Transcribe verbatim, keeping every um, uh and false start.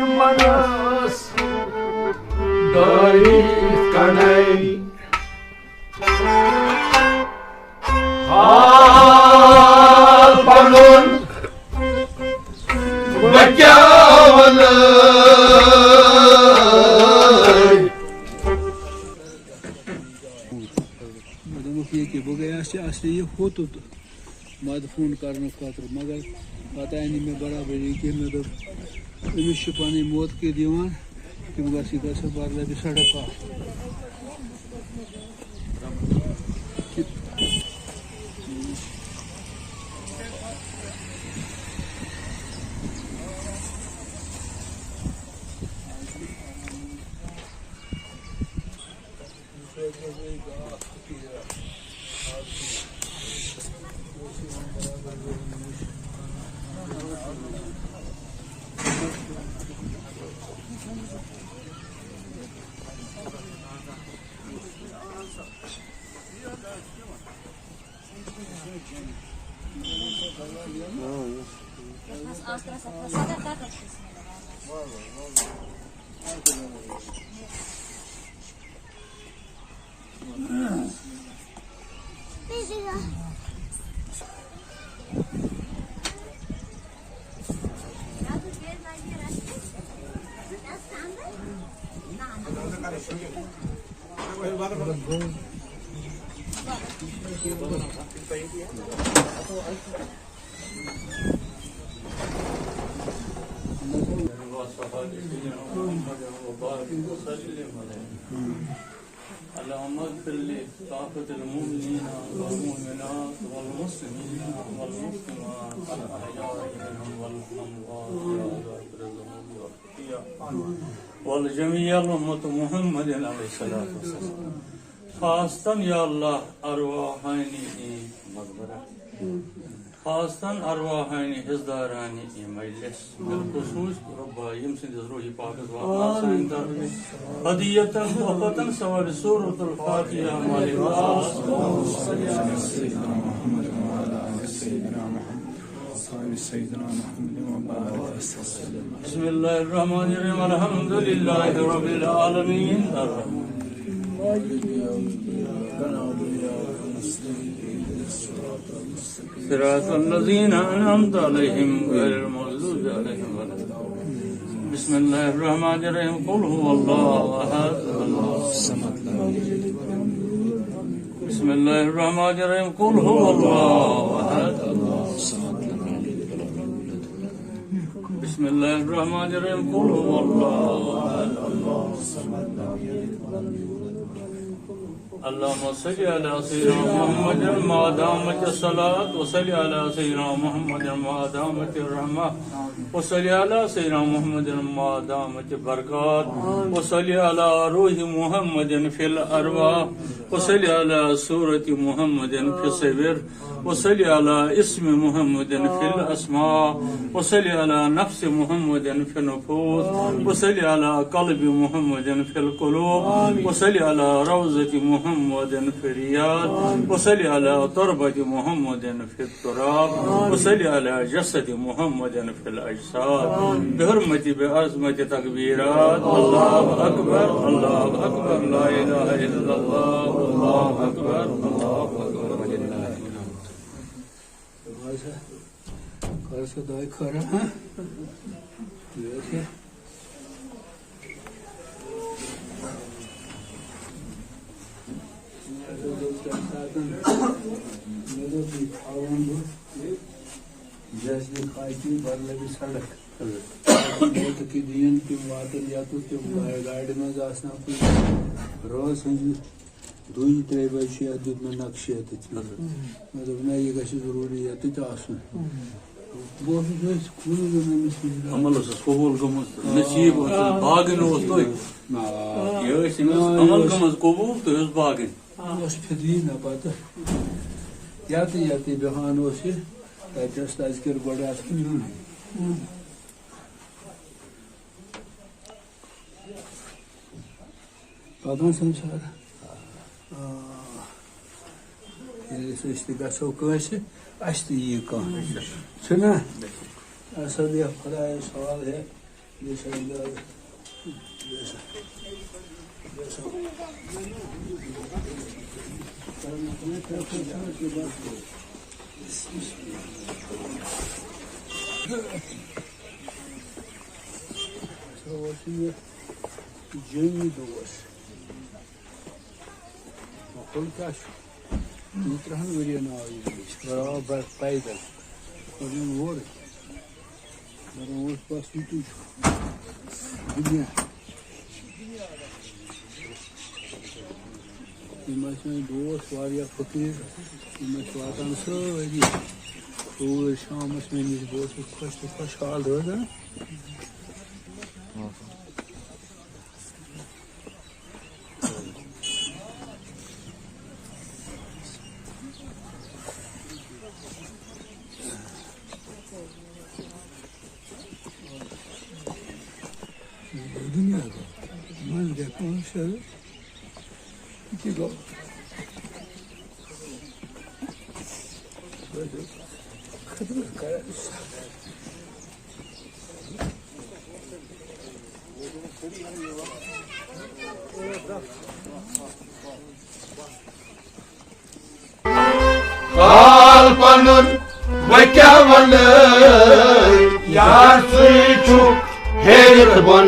Means دٲرِتھ کنے۔ حال پنُن بہٕ کیٛاہ وَنہٕ۔ مےٚ دوٚپُکھ، ییٚکیٛاہ بہٕ گٔیاس یہِ اَصلی یہِ ہوٚتُت مدفوٗن کرنہٕ خٲطرٕ، مگر پتہٕ آیہِ نہٕ مےٚ برابری کینٛہہ۔ مےٚ دوٚپ، أمِس چھِ پنٕنۍ موت قید یِوان، تِم گژھِ، گژھِ بدلہٕ بہِ سڑک اکھ۔ اللهم اغفر لكافة المؤمنين والمؤمنات والمسلمين والمسلمات الأحياء منهم والأموات يا غافر الذنوب والخطيئة ولجميع أمة محمد عليه الصلاة والسلام. خاصة يا الله أرواحين مغفرة. خاصة أرواحين حصداران مجلس. بالخصوص ربا يمسن روحي پاکس واتناو سانہِ طرفہٕ هدية تحفة ثواب سورة الفاتحة مالك. بسم الله الرحمن الرحيم. الحمد لله رب العالمين. الرحمن الرحيم. صراط الذين أنعمت عليهم غير المغضوب عليهم ولا الضالين. بسم الله الرحمن الرحيم. قل هو الله أحد، الله الصمد، لم يلد ولم يولد. بسم الله الرحمن الرحيم. قل هو الله أحد، الله الصمد، لم يلد ولم يولد. بسم الله الرحمن الرحيم. قل هو الله أحد، الله الصمد، لم يلد ولم يولد. اللهم صل على سيدنا محمد ما دامت الصلاة، وصل على سيدنا محمد ما دامت الرحمة، وصل على سيدنا محمد ما دامت البركات، وصل على روح محمد في الأرواح، وصل على سورة محمد في الصور، وصل على اسم محمد في الأسماء، وصل على نفس محمد في النفوس، وصل على قلب محمد في القلوب، وصل على روضة محمد في الرياض، وصل على تربة محمد في التراب، وصل على جسد محمد في الأجساد. بحرمة بعظمة تكبيرات. الله أكبر، الله أكبر، لا إله إلا الله، الله أكبر، الله أكبر. کر سا دۄیہِ خٲرا، ہاں؟ یہِ ٲس یہِ۔ مےٚ ہسا دوٚپ تَمہِ ساتہٕ، مےٚ دوٚپ، یہِ تھاوَن بہٕ، یہِ جذبہِ خاکی بدلہٕ بہِ سڑک۔ موتہٕ کہِ دیٖن تِم واتَن یَتُتھ، تِم گاڑِ منٛز آسنا کُنہِ رٲژ ہٕنٛزِ دۄیہِ ترٛیٚیہِ بجہِ چھُ یَتھ دیُتمُت نقشہٕ یَتٮ۪تھ۔ مےٚ دوٚپ، نہ، یہِ گژھِ ضروٗری یَتٮ۪تھ آسُن۔ بہٕ اوسُس أتھۍ کُن زَن أمِس نِش۔ عمل اوسُس قبوٗل گوٚمُت، نصیٖب اوسُس، باغن اوس تُہۍ۔ آ۔ یہِ ٲسۍ أمِس آ، یہِ عمل اوس۔ گٔمٕژ قبوٗل، تُہۍ اوس باغن۔ اوس فِدی نہ پَتہٕ۔ یَتہٕ یَتہٕ بیٚہوان اوس یہِ، تَتہِ اوس تَذکِر گۄڈٕ آسان نیُن۔ پَکان سمسار۔ آ۔ ییٚلہِ أسۍ، أسۍ تہِ گژھو کٲنٛسہِ، اَسہِ تہِ یِیہِ کانٛہہ۔ چھُنہ؟ اسد یا خدائے سوال ہے، یہ سمجھا۔ جٲنی دوس۔ مۄکُل کیٛاہ چھُ؟ کُنترٕٛہن ؤرین آو یہِ برابر پیدل۔ پتہٕ یِم اورٕ۔ دَپان اوس، بس یِتُے چھُ دُنیا۔ یِم ٲسۍ مےٚ دوس واریاہ فقیٖر، یِم ٲسۍ واتان سٲری توٗرۍ شامس مےٚ نِش، بہٕ اوسُس خۄش تہٕ خۄشحال روزان۔ دُنیا گوٚو، منٛز گٔے پانٛژھ شےٚ، یہِ تہِ گوٚو۔ خدمت کران۔ حال پنُن بہٕ کیٛاہ وَنہٕ، یار سُے چھُ ہیٚرِ بۄنہٕ۔